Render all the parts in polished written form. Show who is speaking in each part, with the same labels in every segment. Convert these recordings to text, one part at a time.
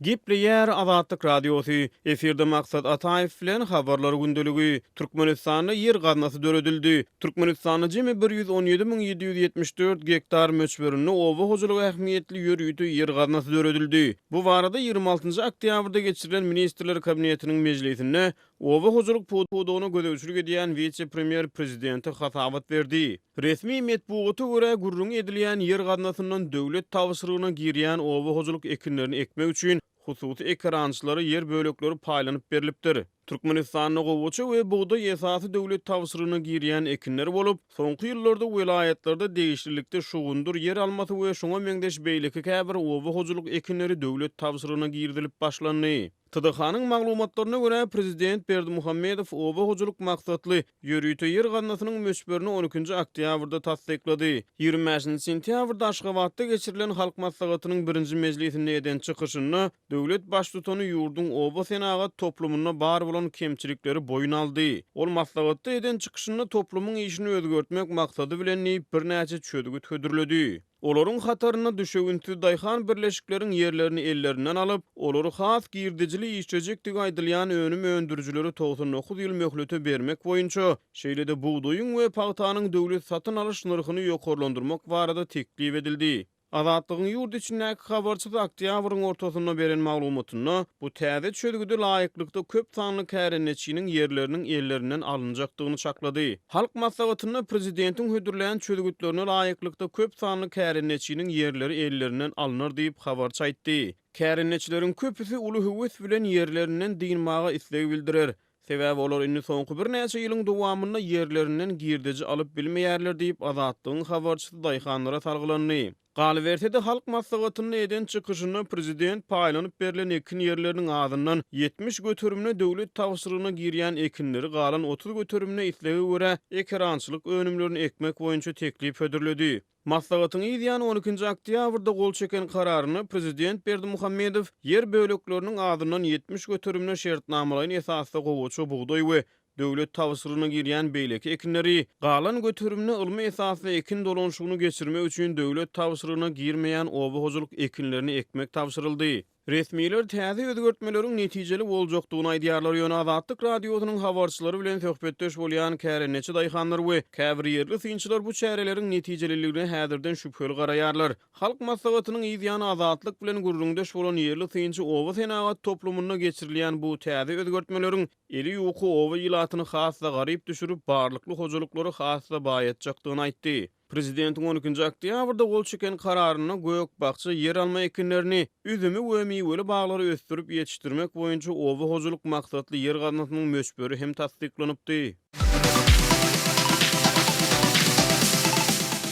Speaker 1: Gepleýär Azatlyk Radiosy, Efirde Maksat Ataýew bilen Habarlar gündeligi. Türkmenistanda ýer gaznasy döredildi. Türkmenistanda jemi 117 774 gektar möçberinde oba hojalyk ähmiýetli ýörite ýer gaznasy döredildi. Bu barada 26-njy oktýabrda geçirilen Ministrler Kabinetiniň mejlisinde oba hojalyk pudagyna gözegçilik edýän wise-premýer prezidente hasabat berdi. Resmi metbugata görä, gürrüňi edilýän ýer gaznasyndan döwlet tabşyrygyna girýän oba hojalyk ekinlerini ekmek üçin hususy ekerançylara ýer bölekleri paýlanyp berlipdir. Türkmenistanda gowaça we bugdaý esasy döwlet tabşyrygyna girýän ekinler bolup, soňky ýyllarda welaýatlarda degişlilikde şugundyr, ýer almasy we şuňa meňzeş beýleki käbir oba hojalyk ekinleri döwlet tabşyrygyna girizilip başlandy. TDH-nyň maglumatlaryna görä, prezident Berdimuhamedow oba hojalyk maksatly ýörite ýer gaznasynyň möçberini on ikinji oktýabrda tassyklady. 25-nji sentýabrda Aşgabatda geçirilen Halk Maslahatynyň birinji mejlisinde eden çykyşynda döwlet Baştutany ýurduň oba senagat toplumynda bar bolan kemçilikleri boýun aldy. Ol maslahatda eden çykyşynda toplumyň işini özgertmek maksady bilen diýip, birnäçe çözgüt hödürledi. Olaryň hatarynda düşewüntsiz daýhan birleşikleriň ýerlerini ellerinden alyp, olary has girdejili işlejekdigi aýdylýan önüm öndürijilere 99 ýyl möhlete bermek boýunça, şeýle-de bugdaýyň we pagtanyň döwlet satyn alyş nyrhyny ýokarlandyrmak barada teklip edildi. Azatlygyň ýurt içindäki habarçysy oktýabryň ortasynda beren maglumatynda, bu täze çözgüde laýyklykda köp sanly kärendeçiniň ýerleriniň ellerinden alynjakdygyny çaklady. Halk Maslahatynda prezidentiň hödürlän çözgütlerine laýyklykda köp sanly kärendeçiniň ýerleri ellerinden alnar diýip, habarçy aýtdy. Kärendeçileriň köpüsi uly höwes bilen ýerlerinden dynmaga isleg bildirer. Sebäbi olar indi soňky birnäçe ýylyň dowamynda ýerlerinden girdeji alyp bilmeýärler diýip, Azatlygyň habarçysy daýhanlara salgylandy. Galyberse-de, Halk Maslahatynda eden çykyşynda prezident paýlanyp berlen ekin ýerleriniň azyndan 70 göterimine döwlet tabşyrygyna girýän ekinleri, galan 30 göterimine islege görä ekerançylyk önümlerini ekmek boýunça teklip hödürledi. Maslahatyň yz ýany on ikinji oktýabrda gol çeken kararynda prezident Berdimuhamedow ýer bölekleriniň azyndan 70 göterimine şertnamalaýyn esasda gowaça, bugdaý we döwlet tabşyrygyna girýän beýleki ekinleri, galan göterimine ylmy esasda ekin dolanyşygyny geçirmek üçin döwlet tabşyrygyna girmeýän oba hojalyk ekinlerini ekmek tabşyryldy. Resmiler täze özgertmeleriň netijeli boljakdygyny aýdýarlar, ýöne Azatlyk Radiosynyň habarçylary bilen söhbetdeş bolýan kärendeçi daýhanlar we käbir ýerli synçylar bu çäreleriň netijeliligine häzirden şübheli garaýarlar. Halk Maslahatynyň yz ýany Azatlyk bilen gürrüňdeş bolan ýerli synçy oba senagat toplumynda geçirilýän bu täze özgertmeleriň eli ýuka oba ilatyny has-da garyp düşürip, barlykly hojalyklary has-da baýatjakdygyny aýtdy. Prezidentiň on ikinji oktýabrda gol çeken Kararynda gök-bakja, ýeralma ekinlerini, üzümi we miweli baglary ösdürip ýetişdirmek boýunça oba hojalyk maksatly ýer gaznasynyň möçberi hem tassyklanypdy.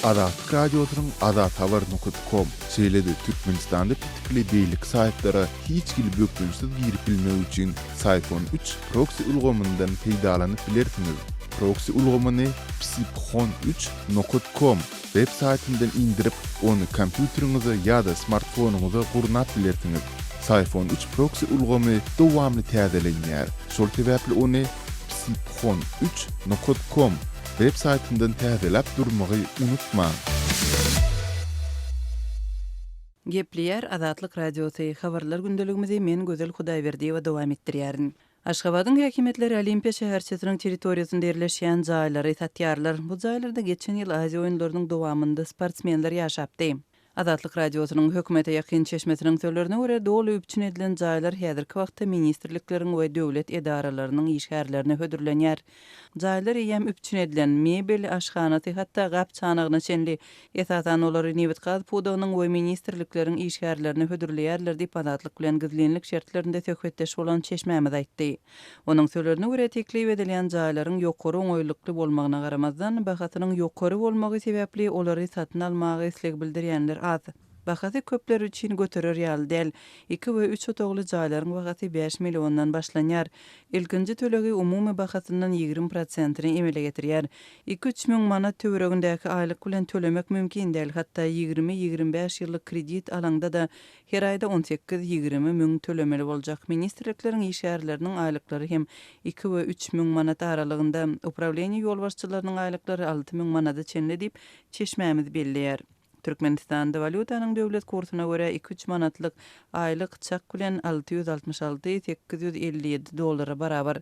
Speaker 2: Azatlyk Radiosynyň azathabar nokat kom, şeýle-de Türkmenistanda petikli beýleki saýtlara hiç hili bökdençsiz girip bilmek üçin Syphon üç proksi ulgamyndan peýdalanyp bilersiňiz. Proksi ulgamyny psiphon üç nokat kom web saýtyndan indirip, ony kompýuteriňize ýa-da smartfonyňyza gurnap bilersiňiz. Syphon üç proksi ulgamy dowamly täzelenýär, şol sebäpli ony psiphon üç nokat kom web saýtyndan täzeläp durmagy unutmaň.
Speaker 3: Gepleýär Azatlyk Radiosy, Habarlar gündeligimizi men Gözel Hudaýberdiýewa dowam etdirýärin. Aşgabadyň häkimiýetleri Olimpiýa şäherçesiniň territoriýasynda ýerleşýän jaýlary satýarlar. Bu jaýlarda geçen ýyl Aziýa oýunlarynyň dowamynda sportsmenler ýaşapdy. Azatlyk Radiosynyň hökümete ýakyn çeşmesiniň sözlerine görä, doly üpjün edilen jaýlar häzirki wagtda ministrlikleriň we döwlet edaralarynyň işgärlerine hödürlenýär. Jaýlar eýýäm üpjün edilen, mebel, aşhanasy, hatda gap-çanagyna çenli. Esasan, olary nebit-gaz pudagynyň we ministrlikleriň işgärlerine hödürleýärler diýip, Azatlyk bilen gizlinlik şertlerinde söhbetdeş bolan çeşmämiz aýtdy. Onuň sözlerine görä, teklip edilýän jaýlaryň ýokary oňaýlykly bolmagyna garamazdan, bahasynyň ýokary bolmagy sebäpli olary satyn almaga isleg bildirýänler az. Bahasy köpler üçin göterer ýaly däl. Iki we üç otagly jaýlaryň bahasy bäş milliondan başlanýar. Ilkinji tölegi umumy bahasyndan 20 prosentini emele getirýär. Iki-üç müň manat töweregindäki aýlyk bilen tölemek mümkin däl, hatda ýigrimi-ýigrimi bäş ýyllyk kredit alaňda-da her aýda on sekiz-ýigrimi müň tölemeli boljak. Ministrlikleriň işgärleriniň aýlyklary hem iki we üç müň manat aralygynda, uprawleniýe ýolbaşçylarynyň aýlyklary alty müň manada çenli diýip, çeşmämiz belleýär. Türkmenistanda walýutanyň döwlet kursuna görä iki-üç manatlyk aýlyk çak bilen 666, 857 dollara barabar.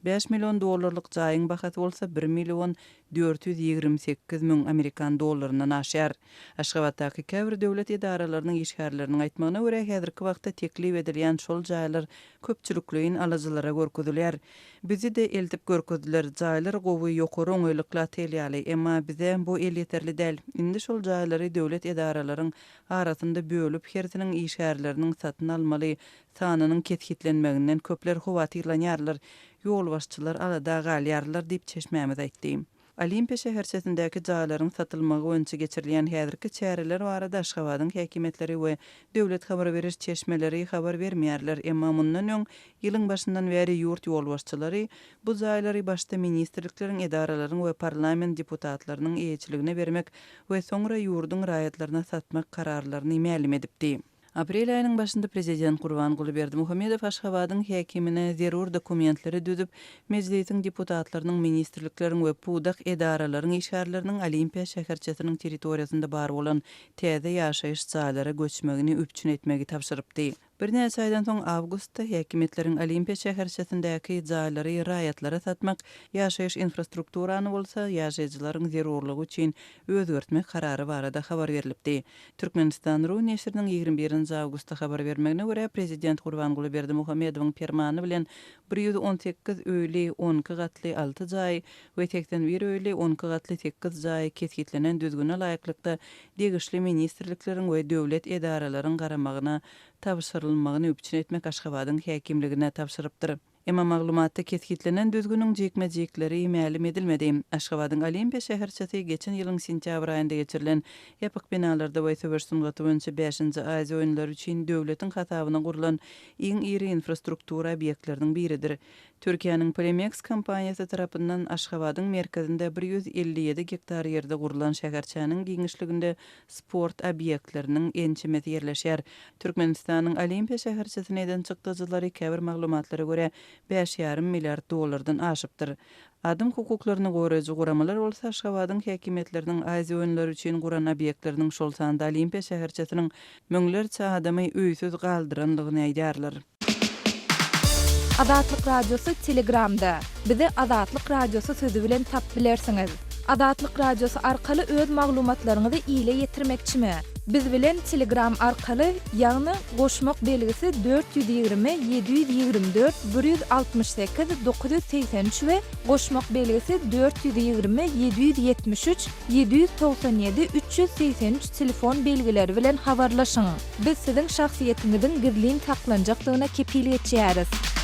Speaker 3: Bäş million dollarlyk jaýyň bahasy bolsa bir million 428 müň amerikan dollaryndan aşýar. Aşgabatdaky käbir döwlet edaralarynyň işgärleriniň aýtmagyna görä, häzirki wagtda teklip edilýän şol jaýlar köpçülikleýin alyjylara görkezilýär. Bizi-de eltip görkezdiler. Jaýlar gowy, ýokary oňaýlykly otel ýaly. Emma bize bu elýeterli däl. Indi şol jaýlary döwlet edaralaryň arasynda bölüp, hersiniň işgärleriniň satyn almaly sanynyň kesgitlenmeginden köpler howatyrlanýarlar, ýolbaşçylar alada galýarlar diýip, çeşmämiz aýtdy. Olimpiýa şäherçesindäki jaýlaryň satylmagy boýunça geçirilýän häzirki çäreler barada Aşgabadyň häkimiýetleri we döwlet habar beriş çeşmeleri habar bermeýärler. Emma mundan öň, ýylyň başyndan bäri ýurt ýolbaşçylary bu jaýlary başda ministrlikleriň, edaralaryň we parlament deputatlarynyň eýeçiligine bermek we soňra ýurduň raýatlaryna satmak kararlaryny mälim edipdi. Aprel aýynyň başynda prezident Gurbanguly Berdimuhamedow Aşgabadyň häkimine zerur dokumentleri düzüp, Mejlisiň deputatlarynyň, ministrlikleriň we pudak edaralaryň işgärleriniň Olimpiýa şäherçesiniň territoriýasynda bar bolan täze ýaşaýyş jaýlara göçmegini üpjün etmegi tabşyrypdy. Birnäçe aýdan soň, awgustda häkimiýetleriň Olimpiýa şäherçesindäki jaýlary raýatlara satmak, ýaşaýyş infrastrukturany bolsa ýaşaýjylaryň zerurlygy üçin özgertmek karary barada habar berlipdi. Türkmenistan. Ru neşiriniň 21 nji awgustda habar bermegine görä, prezident Gurbanguly Berdimuhamedowyň permany bilen 118 öýli 12 gatly alty jaý we 81 öýli 12 gatly sekiz jaý kesgitlenen düzgüne laýyklykda degişli ministrlikleriň we döwlet edaralaryň garamagyna tabşyrylmagyny üpjün etmek Aşgabadyň häkimligine tabşyrypdyr. Emma maglumatda kesgitlenen düzgüniň jikme-jikleri mälim edilmedi. Aşgabadyň Olimpiýa şäherçesi geçen ýylyň sentýabr aýynda geçirilen ýapyk binalarda we söweş sungaty boýunça bäşinji Aziýa oýunlary üçin döwletiň hasabyna gurlan iň iri infrastruktura obýektleriniň biridir. Türkiýäniň Polimeks kompaniýasy tarapyndan Aşgabadyň merkezinde 157 gektar ýerde gurlan şäherçäniň giňişliginde sport obýektleriniň ençemesi ýerleşýär. Türkmenistanyň Olimpiýa şäherçesine eden çykdajylary käbir maglumatlara görä, bäş ýarym milliard dollardan aşypdyr. Adam hukuklaryny goraýjy guramalar bolsa Aşgabadyň häkimiýetleriniň Aziýa oýunlary üçin guran obýektleriniň, şol sanda Olimpiýa şäherçesiniň müňlerçe adamy öýsüz galdyrandygyny aýdýarlar.
Speaker 4: Azatlyk Radiosy Telegramda. Bizi Azatlyk Radiosy sözi bilen tap bilersiňiz. Azatlyk Radiosy arkaly öz maglumatlaryňyzy ile ýetirmekçimi? Biz bilen Telegram arkaly, ýagny goşmak belgisi 420 724 168 983 we goşmak belgisi 420 773 797 383 telefon belgileri bilen habarlaşyň. Biz siziň şahsyýetiňiziň gizlin saklanjakdygyna kepil geçýäris.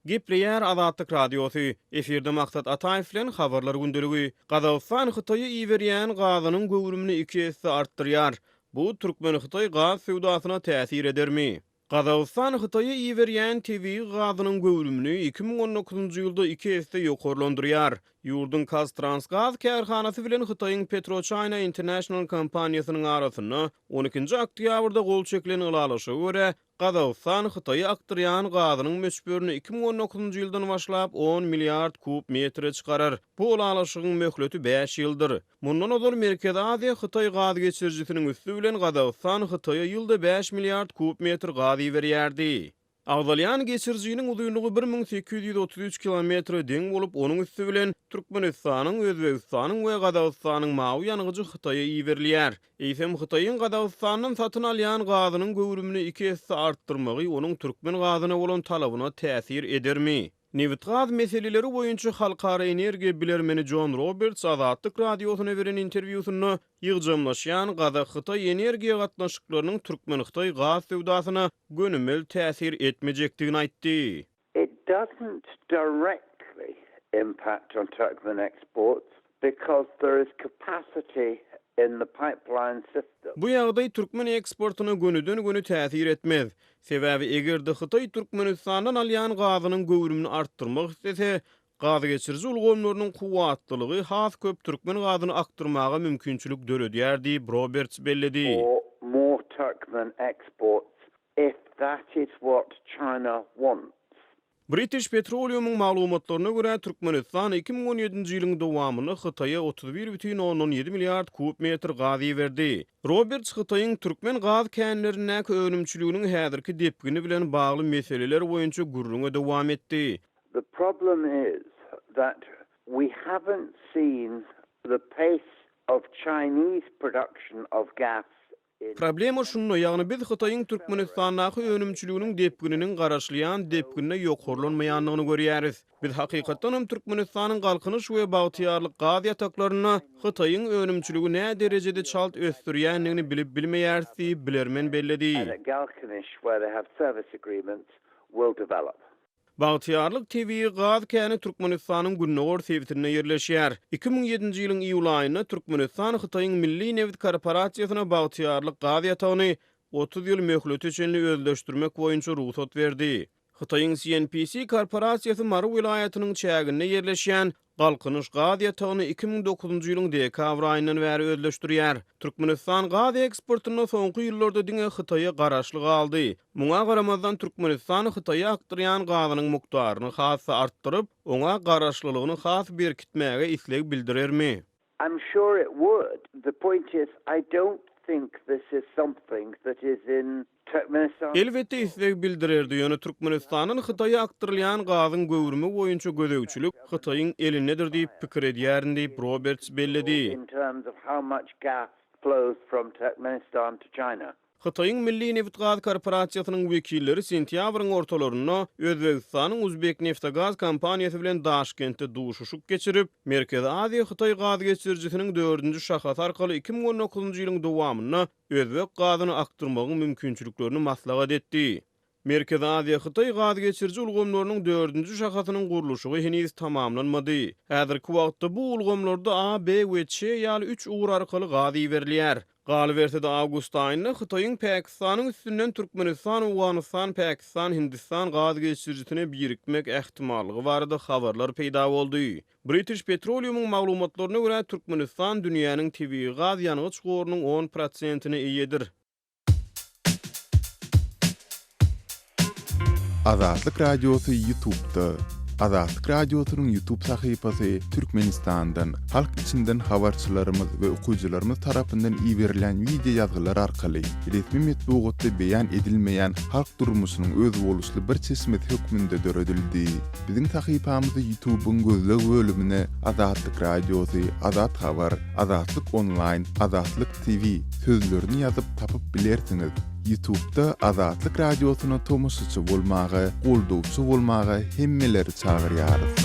Speaker 1: Gepleýär Azatlyk Radiosy, Efirde Maksat Ataýew bilen Habarlar gündeligi. Gazagystan Hytaýa iberýän gazynyň göwrümini iki esse artdyrýar. Bu türkmen-hytaý gaz söwdasyna täsir edermi? Gazagystan Hytaýa iberýän tebigy gazynyň göwrümini 2019-njy ýylda iki esse ýokarlandyrýar. Ýurduň KazTransGaz kärhanasy bilen Hytaýyň PetroChina International kompaniýasynyň arasynda on ikinji oktýabrda gol çekilen ylalaşyga görä, Gazagystan Hytaýa akdyrýan gazynyň möçberini 2019-njy ýyldan başlap on milliard kub metre çykarar. Bu ylalaşygyň möhleti bäş ýyldyr. Mundan ozal Merkezi Aziýa, Hytaý gaz geçirijisiniň üsti bilen Gazagystan Hytaýa ýylda bäş milliard kub metr gaz iberýärdi. Agzalýan geçirijiniň uzynlygy 1833 kilometre deň bolup, onuň üsti bilen Türkmenistanyň, Özbegistanyň we Gazagystanyň mawy ýangyjy Hytaýa iberilýär. Eýsem, Hytaýyň Gazagystandan satyn alýan gazynyň göwrümini iki esse artdyrmagy onuň türkmen gazyna bolan talabyna täsir edermi? Nebitgaz meseleleri boýunça halkara energiýa bilermeni Jon Roberts Azatlyk Radiosyna beren interwýusynda ýygjamlaşýan gazak-hytaý energiýa gatnaşyklarynyň türkmen-hytaý gaz söwdasyna gönümel täsir etmejekdigini aýtdy.
Speaker 5: It doesn't directly impact on Turkmen exports because there is capacity in the pipeline system.
Speaker 1: Bu ýagdaý türkmen eksportyna gönüden-göni täsir etmez. Sebäbi eger-de Hytaý Türkmenistandan alýan gazynyň göwrümini artdyrmak islese, gazgeçiriji ulgamlarynyň kuwwatlylygy has köp türkmen gazyny akdyrmaga mümkinçilik döredýär diýip, Roberts belledi.
Speaker 5: For more Turkmen exports if that is what China wants.
Speaker 1: British Petroleum-yň maglumatlaryna görä, Türkmenistan 2017-nji ýylyň dowamynda Hytaýa 31,7 milliard kub metr gaz iberdi. Roberts Hytaýyň türkmen gaz känlerindäki önümçiliginiň häzirki depgini bilen bagly meseleler boýunça gürrüňe dowam etdi.
Speaker 5: The problem is that we haven't seen the pace of Chinese production of gas in.
Speaker 1: Problema şunda, ýagny biz Hytaýyň Türkmenistandaky önümçiliginiň depgininiň garaşylýan depginde ýokarlanmaýandygyny görýäris. Biz hakykatdanam Türkmenistanyň Galkynyş we Bagtyýarlyk gaz ýataklarynda Hytaýyň önümçiligi näderejede çalt ösdürýändigini bilip bilmeýäris diýip, bilermen belledi. Bagtyýarlyk tebigy gaz käni Türkmenistanyň gündogar sebitinde ýerleşýär. 2007-nji ýylyň iýul aýynda Türkmenistan Hytaýyň Milli nebit korporasiýasyna Bagtyýarlyk gaz ýatagyny 30 ýyl möhlete çenli özleşdirmek boýunça rugsat berdi. Hytaýyň CNPC korporasiýasy Mary welaýatynyň çäginde ýerleşýän Galkynyş gaz ýatagyny 2009-njy ýylyň dekabr aýyndan bäri özleşdirýär. Türkmenistan gaz eksportynda soňky ýyllarda diňe Hytaýa garaşly galdy. Muňa garamazdan, Türkmenistan Hytaýa akdyrýan gazynyň mukdaryny has-da artdyryp, oňa garaşlylygyny has berkitmäge isleg bildirermi?
Speaker 5: I'm sure it would. The point is, I don't think this is something that is in Turkmenistan's.
Speaker 1: Elbetde isleg bildirerdi, ýöne Türkmenistandan Hytaýa akdyrylýan gazyň göwrümi boýunça gözegçilik Hytaýyň elindedir diýip pikir edýärin diýip, Roberts belledi.
Speaker 5: In terms of how much gas flows from Turkmenistan to China.
Speaker 1: Hytaýyň Milli nebitgaz korporasiýasynyň wekilleri sentýabryň ortalarynda Özbegistanyň Uzbekneftagaz kompaniýasy bilen Daşkentde duşuşyk geçirip, Merkezi Aziýa-Hytaý gaz geçirijisiniň dördünji şahasy arkaly 2019-njy ýylyň dowamynda özbek gazyny akdyrmagyň mümkinçiliklerini maslahat etdi. Merkezi Aziýa-Hytaý gaz geçiriji ulgamlarynyň dördünji şahasynyň gurluşygy heniz tamamlanmady. Häzirki wagtda bu ulgamlarda A, B we Ç ýaly üç ugur arkaly gaz iberilýär. Galyberse-de, awgust aýynda Hytaýyň Pakistanyň üstünden Türkmenistan-Owganystan-Pakistan-Hindistan gaz geçirijisine birikmek ähtimallygy barada habarlar peýda boldy. British Petroleum-yň maglumatlaryna görä, Türkmenistan dünýäniň tebigy gaz ýangyç gorunyň on prosentine eýedir.
Speaker 2: Azatlyk Radiosy Ýutubda. Azatlyk Radiosynyň Ýutub sahypasy Türkmenistandan, halk içinden habarçylarymyz we okyjylarymyz tarapyndan iberilen wideo ýazgylar arkaly resmi metbugatda beýan edilmeýän halk durmuşynyň özboluşly bir çeşmesi hökmünde döredildi. Biziň sahypamyzy Ýutubyň gözleg bölümine Azatlyk Radiosy, Azat Habar, Azatlyk Onlaýn, Azatlyk TV sözlerini ýazyp tapyp bilersiňiz. Ýutubda Azatlyk Radiosyna tomaşaçy bolmaga, goldawçy bolmaga hemmeleri çagyrýarys.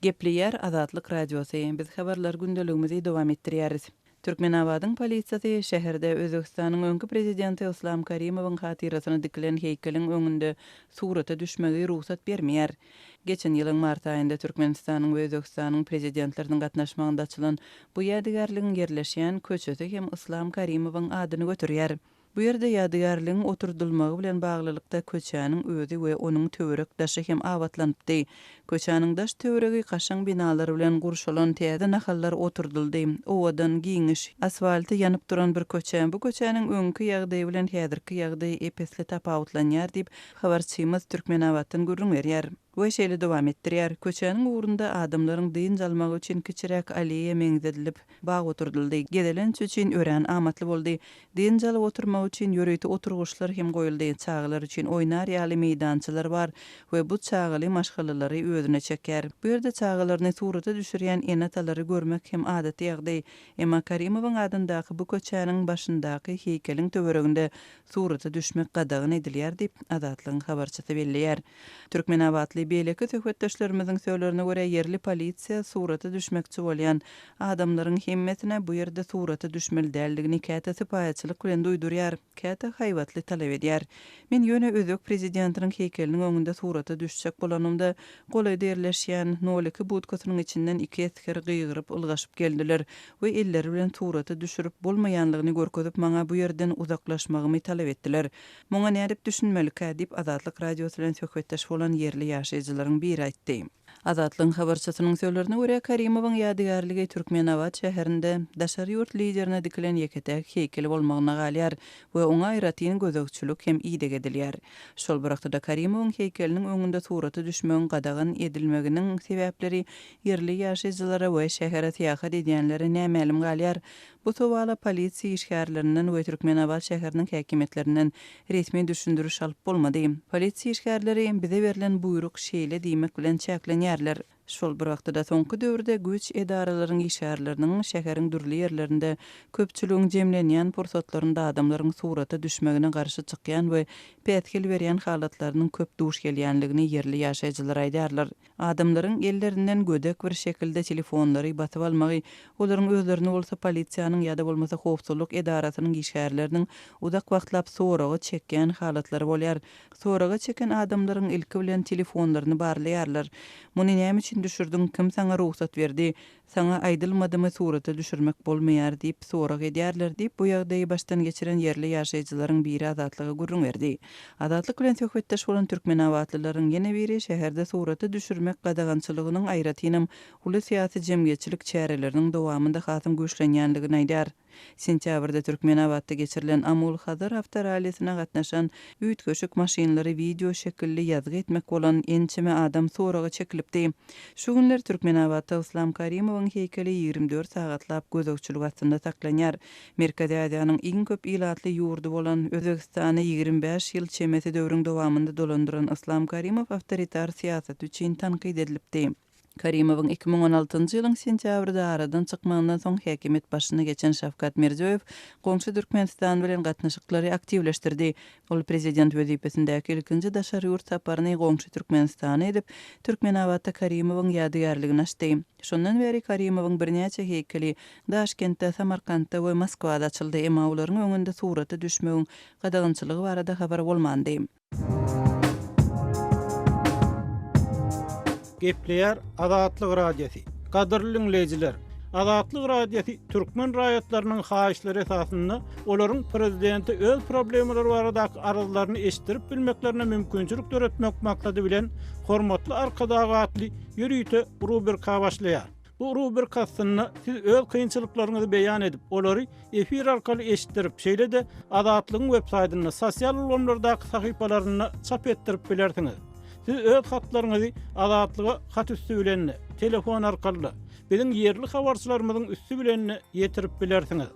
Speaker 3: Gepleýär Azatlyk Radiosy, Biz habarlar gündeligimizi dowam etdirýäris. Türkmenabadyň polisiýasy şäherde Özbegistanyň öňki prezidenti Yslam Karimowyň hatyrasyna dikilen heýkeliň öňünde surata düşmegi rugsat bermeýär. Geçen ýylyň mart aýynda Türkmenistanyň we Özbegistanyň prezidentleriniň gatnaşmagynda açylan bu ýadygärligiň ýerleşýän köçesi hem Yslam Karimowyň adyny göterýär. Bu ýerde ýadygärligiň oturdylmagy bilen baglylykda köçäniň özi we onuň töwerek daşy hem abatlanypdy. Köçäniň daş töweregi kaşaň binalar bilen gurşalan täze nahallar oturdyldy. Owadan, giňiş, asfalty ýanyp duran bir köçe. Bu köçäniň öňki ýagdaýy bilen häzirki ýagdaýy ep-esli tapawutlanýar diýip, habarçymyz Türkmenabatdan gürrüň berýär. We şeýle dowam etdirýär, Köçäniň ugrunda adamlaryň dynç almagy üçin kiçiräk alleýa meňzedilip, bag oturdyldy. Gezelenç üçin örän amatly boldy. Dynç alyp oturmak üçin ýörite oturgyçlar hem goýuldy. Çagalar üçin oýnar ýaly meýdançalar bar we bu çagaly maşgalalary özüne çekýär. Bu ýerde çagalaryny surata düşürýän ene-atalary görmek hem adaty ýagdaý. Emma Karimowyň adyndaky bu köçäniň başyndaky heýkeliň töwereginde surata düşmek gadagan edilýär diýip, Azatlygyň habarçysy belleýär. Türkmenabatly beýleki söhbetdeşlerimiziň sözlerine görä, ýerli polisiýa surata düşmekçi bolýan adamlaryň hemmesine bu ýerde surata düşmeli däldigini käte sypaýyçylyk bilen duýdurýar, käte haýbatly talap edýär. Men ýöne özbek prezidentiniň heýkeliniň öňünde surata düşjek bolanymda, golaýda ýerleşýän nol iki budkasynyň içinden iki esger gygyryp ylgaşyp geldiler we elleri bilen surata düşürip bolmaýanlygyny görkezip maňa bu ýerden uzaklaşmagymy talap etdiler. Muňa nädip düşünmelikä? diýip, Azatlyk Radiosy bilen söhbetdeş bolan ýerli ýaşaýjylaryň biri aýtdy. Azatlygyň habarçysynyň sözlerine görä, Karimowyň ýadygärligi Türkmenabat şäherinde daşary ýurt liderine dikilen ýeke-täk heýkel bolmagyna galýar we oňa aýratyn gözegçilik hem ideg edilýär. Şol bir wagtda-da Karimowyň heýkeliniň öňünde surata düşmegiň gadagan edilmeginiň sebäpleri ýerli ýaşaýjylara we şähere syýahat edýänlere nämälim galýar. Bu sowala polisiýa işgärlerinden we Türkmenabat şäheriniň häkimiýetlerinden resmi düşündiriş alyp bolmady. Polisiýa işgärleri bize berlen buýruk şeýle diýmek bilen çäklenýärler. Şol bir wagtda-da soňky döwürde güýç edaralaryň işgärleriniň şäheriň dürli ýerlerinde köpçüligiň jemlenýän pursatlarynda adamlaryň surata düşmegine garşy çykýan we päsgel berýän halatlarynyň köp duş gelýänligini ýerli ýaşaýjylar aýdýarlar. Adamlaryň ellerinden gödek bir şekilde telefonlary basyp almagy, olaryň özlerini bolsa polisiýanyň ýa-da bolmasa howpsuzlyk edarasynyň işgärleriniň uzak wagtlap soraga çekýän halatlary bolýar. Soraga çeken adamlaryň ilki bilen telefonlaryny barlaýarlar. Muny näme üçin düşürdiň, kim saňa rugsat berdi, Saňa aýdylmadymy surata düşürmek bolmaýar diýip sorag edýärler diýip, bu ýagdaýy başdan geçiren ýerli ýaşaýjylaryň biri Azatlyga gürrüň berdi. Azatlyk bilen söhbetdeş bolan türkmenabatlylaryň ýene biri şäherde surata düşürmek gadagançylygynyň aýratynam uly syýasy-jemgyýetçilik çäreleriniň dowamynda hasam güýçlenýänligini aýdýar. Sentýabrda Türkmenabatda geçirilen Amul-Hazar awtorallisine gatnaşan, üýtgeşik maşynlary wideo şekilli ýazgy etmek bolan ençeme adam soraga çekilipdi. Şu günler Türkmenabatda Yslam Karimowyň heýkeli 24 sagatlap gözegçilik astynda saklanýar. Merkezi Aziýanyň iň köp ilatly ýurdy bolan Özbegistany 25 ýyl çemesi döwrüň dowamynda dolandyran Yslam Karimow awtoritar syýasaty üçin tankyt edilipdi. Karimowyň 2016-njy ýylyň sentýabrda aradan çykmagyndan soň häkimiýet başyna geçen Şawkat Mirziýoýew goňşy Türkmenistan bilen gatnaşyklary aktiwleşdirdi. Ol prezident wezipesindäki ilkinji daşary ýurt saparyny goňşy Türkmenistana edip, Türkmenabatda Karimowyň ýadygärligini açdy. Şondan bäri Karimowyň birnäçe heýkeli Daşkentde, Samarkantda we Moskwada açyldy, emma olaryň öňünde surata düşmegiň gadagançylygy barada habar bolmandy.
Speaker 6: Gepleýär Azatlyk Radiosy. Gadyrly diňleýjiler! Azatlyk Radiosy türkmen raýatlarynyň haýyşlary esasynda olaryň prezidente öz problemalary baradaky arzlaryny eşitdirip bilmeklerine mümkinçilik döretmek maksady bilen Hormatly Arkadag atly ýörite rubrika başlaýar. Bu rubrika astynda siz öz kynçylyklaryňyzy beýan edip, olary efir arkaly eşitdirip, şeýle-de Azatlygyň websaýtynda, sosial ulgamlardaky sahypalarynda çap etdirip bilersiňiz. Siz öz hatlaryňyzy Azatlyga hat üsti bilen-de, telefon arkaly-da, biziň ýerli habarçylarymyzyň üsti bilen-de ýetirip bilersiňiz.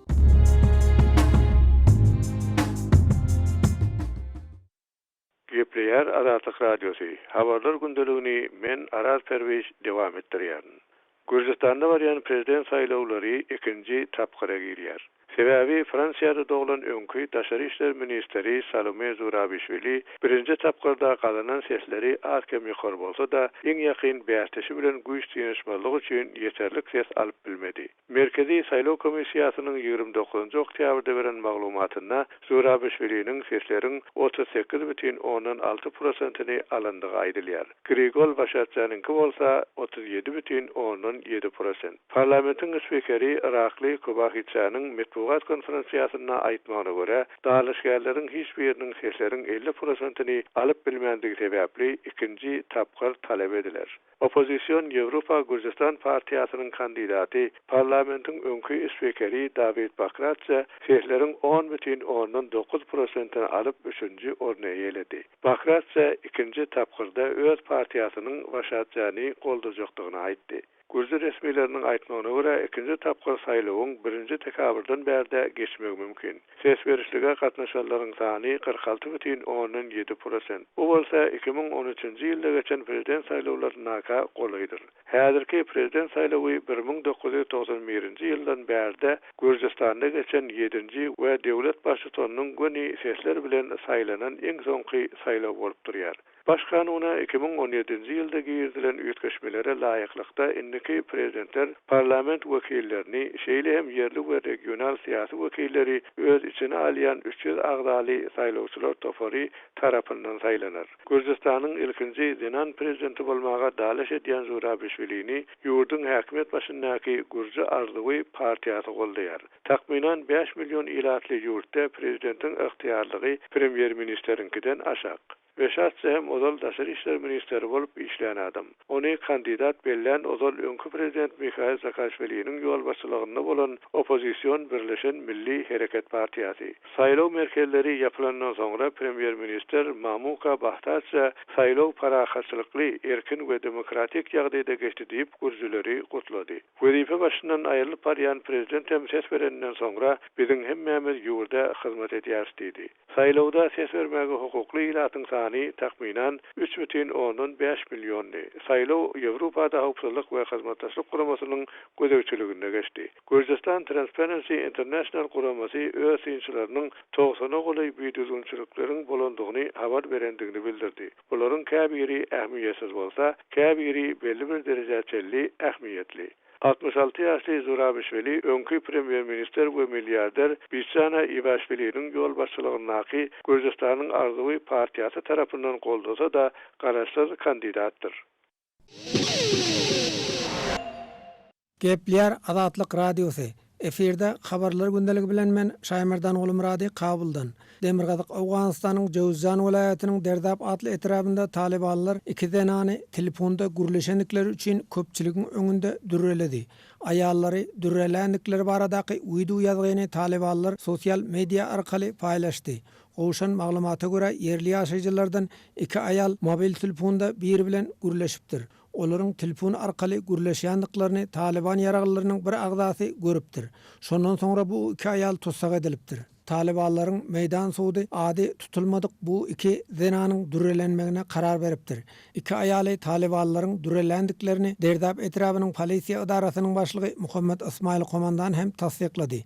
Speaker 7: Gepleýär Azatlyk Radiosy, Habarlar gündeligini men Araz Perwiz dowam etdirýärin. Gürjüstanda barýan prezident saýlawlary ikinji tapgyra girýär. Sebäbi Fransiýada doglan öňki daşary işler ministri Salome Zurabişwili birinji tapgyrda gazanan sesleri az-kem ýokary bolsa-da, iň ýakyn bäsdeşi bilen güýç synanyşmazlyk üçin ýeterlik ses alyp bilmedi. Merkezi saýlaw komissiýasynyň 29 oktýabrda beren maglumatynda Zurabişwiliniň sesleriň 38 bütin ondan alty prosentini alandygy aýdylýar. Grigol Waşadjanyňky bolsa 37 bütin ondan ýedi prosent. Parlamentiň spikeri Irakli Kobahiçanyň metbugat konferensiýasynda aýtmagyna görä, dalaşgärleriň hiç biriniň sesleriň 50 prosentini alyp bilmändigi sebäpli ikinji tapgyr talap ediler. Oppozision Ýewropa Gürjüstan partiýasynyň kandidaty, parlamentiň öňki spikeri Dawid Bakradze sesleriň on bütin ondan dokuz prosentini alyp, üçünji orny eýeledi. Bakradze ikinji tapgyrda öz partiýasynyň Waşadzäni goldajakdygyny aýtdy. Gürji resmileriniň aýtmagyna görä, ikinji tapgyr saýlawyň birinji dekabrdan bärde geçmegi mümkin. Ses berişlige gatnaşanlaryň sany 46 bütin ondan ýedi prosent. Bu bolsa 2013-nji ýylda geçen prezident saýlawlaryndaka golaýdyr. Häzirki prezident saýlawy 1991-nji ýyldan bärde Gürjüstanda geçen ýedinji we döwlet baştutanynyň göni sesler bilen saýlanan iň soňky saýlaw bolup durýar. Baş kanuna 2017-nji ýylda girizilen üýtgeşmelere laýyklykda indiki prezidentler parlament wekillerini, şeýle hem ýerli we regional syýasy wekilleri öz içine alýan 300 agzaly saýlawçylar topary tarapyndan saýlanar. Gürjüstanyň ilkinji zenan prezidenti bolmaga dalaş edýän Zurabişwilini ýurduň häkimiýet başyndaky Gürji arzuwy partiýasy goldaýar. Takmynan bäş million ilatly ýurtda prezidentiň ygtyýarlygy premýer-ministriňkiden aşak. Weşatse hem ozal daşary işler ministri bolup işlän adam. Ony kandidat bellän ozal öňki prezident Mihail Saakaşwiliniň ýolbaşçylygynda bolan oppozision Birleşen Milli Hereket partiýasy. Saýlaw merkezleri ýapylandan soňra premýer-ministr Mamuka Bahtatze saýlaw parahatçylykly, erkin we demokratik ýagdaýda geçdi diýip, gürjüleri gutlady. Wezipe başyndan aýrylyp barýan prezident hem ses bereninden soňra biziň hemmämiz ýurda hyzmat edýäris diýdi. Saýlawda ses bermäge hukukly ilatyň sany, takmynan, 3,5 milliondy. Saýlaw Ýewropada Howpsuzlyk we Hyzmatdaşlyk Guramasynyň gözegçiliginde geçdi. Gürjüstan Transparency International guramasy öz synçylarynyň togsana golaý bidüzgünçilikleriň bolandygyny habar berendigini bildirdi. Bularyň käbiri ähmiýetsiz bolsa, käbiri belli bir derejä çenli ähmiýetli. 66 ýaşly Zurabişwili öňki premýer-ministr we milliarder Biçana Iwaşwiliniň ýolbaşçylygyndaky Gürjüstanyň arzuwy partiýasy tarapyndan goldasa-da, garaşsyz kandidatdyr.
Speaker 8: Gepleýär Azatlyk Radiosy, Efirde Habarlar gündeligi bilen men Şaýmerdan Gulmyrady Kabuldan. Demirgazyk Owganystanyň Jöwüzjan welaýatynyň Derdap atly etrabynda talybanlar iki zenany telefonda gürleşendikleri üçin köpçüligiň öňünde dürreledi. Aýallary dürreländikleri baradaky wideo ýazgyny talybanlar sosial media arkaly paýlaşdy. Gowşan maglumata görä ýerli ýaşaýjylardan iki aýal mobil telefonda biri bilen gürleşipdir. Olaryň telefon arkaly gürleşýändiklaryny Talyban ýaraglylarynyň bir agzasy görüpdir. Şondan soňra bu iki aýal tussag edilipdir. Talybanlaryň meýdan sudy ady tutulmadyk bu iki zenanyň dürrelenmegine karar beripdir. Iki aýaly talybanlaryň dürreländiklerini Derdap etrabynyň polisiýa edarasynyň başlygy Muhammet Ysmaýyl Komandan hem tassyklady.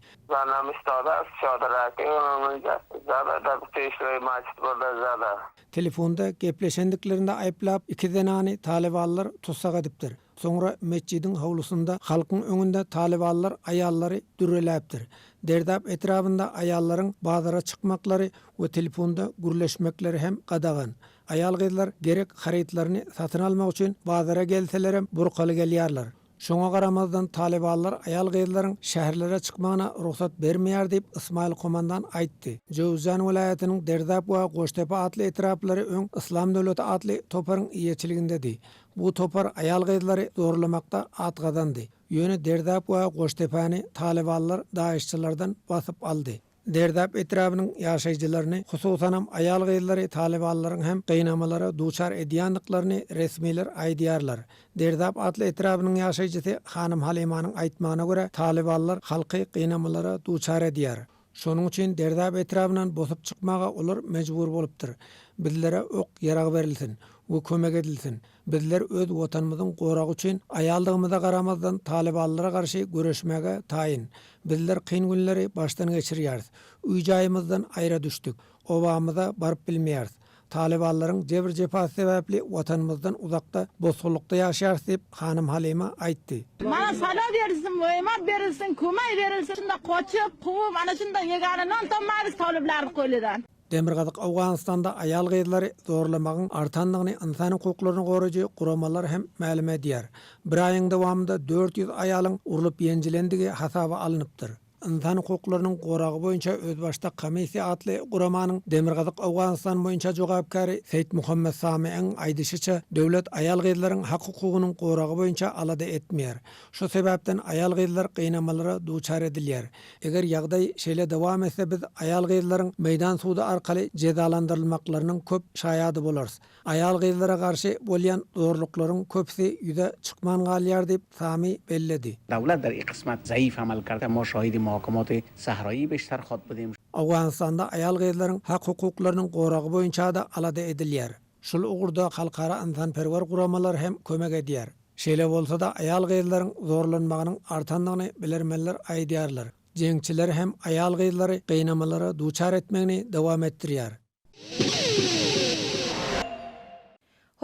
Speaker 8: Telefonda gepleşendiklerinde aýyplap, iki zenany talybanlar tussag edipdir. Soňra metjidiň howlusynda halkyň öňünde talybanlar aýallary dürreläpdir. Derdap etrabynda aýallaryň bazara çykmaklary we telefonda gürleşmekleri hem gadagan. Aýal-gyzlar gerek harytlaryny satyn almak üçin bazara gelselerem burkaly gelýärler. Şoňa garamazdan, talybanlar aýal-gyzlaryň şäherlere çykmagyna rugsat bermeýär diýip, Ysmaýyl komandan aýtdy. Jöwüzjan welaýatynyň Derdap we Goştepe atly etraplary öň Yslam döwleti atly toparyň eýeçiligindedi. Bu topar aýal-gyzlary zorlamakda at gazandy. Ýöne Derdap we Goştepäni talybanlar daişçilerden basyp aldy. Derdap etrabynyň ýaşaýjylaryny, hususanam aýal-gyzlary talybanlaryň hem gynamalara duçar edýändiklaryny resmiler aýdýarlar. Derdap atly etrabynyň ýaşaýjysy Hanym Halymanyň aýtmagyna görä, talybanlar halky gynamalara duçar edýär. Şonuň üçin Derdap etrabyndan bosup çykmaga olar mejbur bolupdyr. Bizlere ok-ýarag berilsin we kömek edilsin. Bizler öz Watanymyzyň goragy üçin aýaldygymyza garamazdan talybanlara garşy göreşmäge taýyn. Bizler kyn günleri başdan geçirýäris. Öý-jaýymyzdan aýra düşdük. Obamyza baryp bilmeýäris. Talybanlaryň jebir-jepasy sebäpli Watanymyzdan uzakda bosgunlykda ýaşaýarys diýip, hanym Halyma aýtdy.
Speaker 9: Maňa sala berilsin, weýmat berilsin, kömek berilsin. Şunda goçup, kowup, ana şunda ýegana nan tapmarys talyplardy köýleden.
Speaker 8: Demirgazyk Owganystanda aýal-gyzlary zorlamagyň artandygyny ynsan hukuklaryny goraýjy guramalar hem mälim edýär. Bir aýyň dowamynda 400 aýalyň urlup-ýenjilendigi hasaba alnypdyr. Ynsan hukuklarynyň goragy boýunça özbaşdak komissiýa atly guramanyň Demirgazyk Owganystan boýunça jogapkäri Seýit Muhammet Samiň aýdyşyça, döwlet aýal-gyzlaryň hak-hukugynyň goragy boýunça alada etmeýär. Şu sebäpden aýal-gyzlar gynamalara duçar edilýär. Eger ýagdaý şeýle dowam etse biz aýal-gyzlaryň meýdan sudy arkaly jezalandyrylmaklarynyň köp şaýady bolarys. Aýal-gyzlara garşy bolýan zorluklaryň köpüsi ýüze çykman galýar diýip, Sami belledi.
Speaker 10: Dawlat dar i qismat zaif amal karda mo şahidi muhakamati sahrayi biştar khod budim.
Speaker 8: Owganystanda aýal-gyzlaryň hak-hukuklarynyň goragy boýunça-da alada edilýär. Şul ugurda halkara ynsanperwer guramalar hem kömek edýär. Şeýle bolsa-da, aýal-gyzlaryň zorlanmagynyň artandygyny bilermenler aýdýarlar. Jeňçiler hem aýal-gyzlary gynamalara duçar etmegini dowam etdirýär.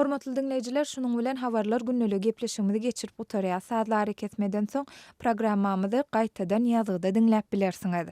Speaker 4: Hormatly diňleýjiler, şunuň bilen Habarlar gündeligi gepleşigimizi geçirip gutarýas. Sazly arakesmeden soň programmamyzy gaýtadan ýazgyda diňläp bilersiňiz.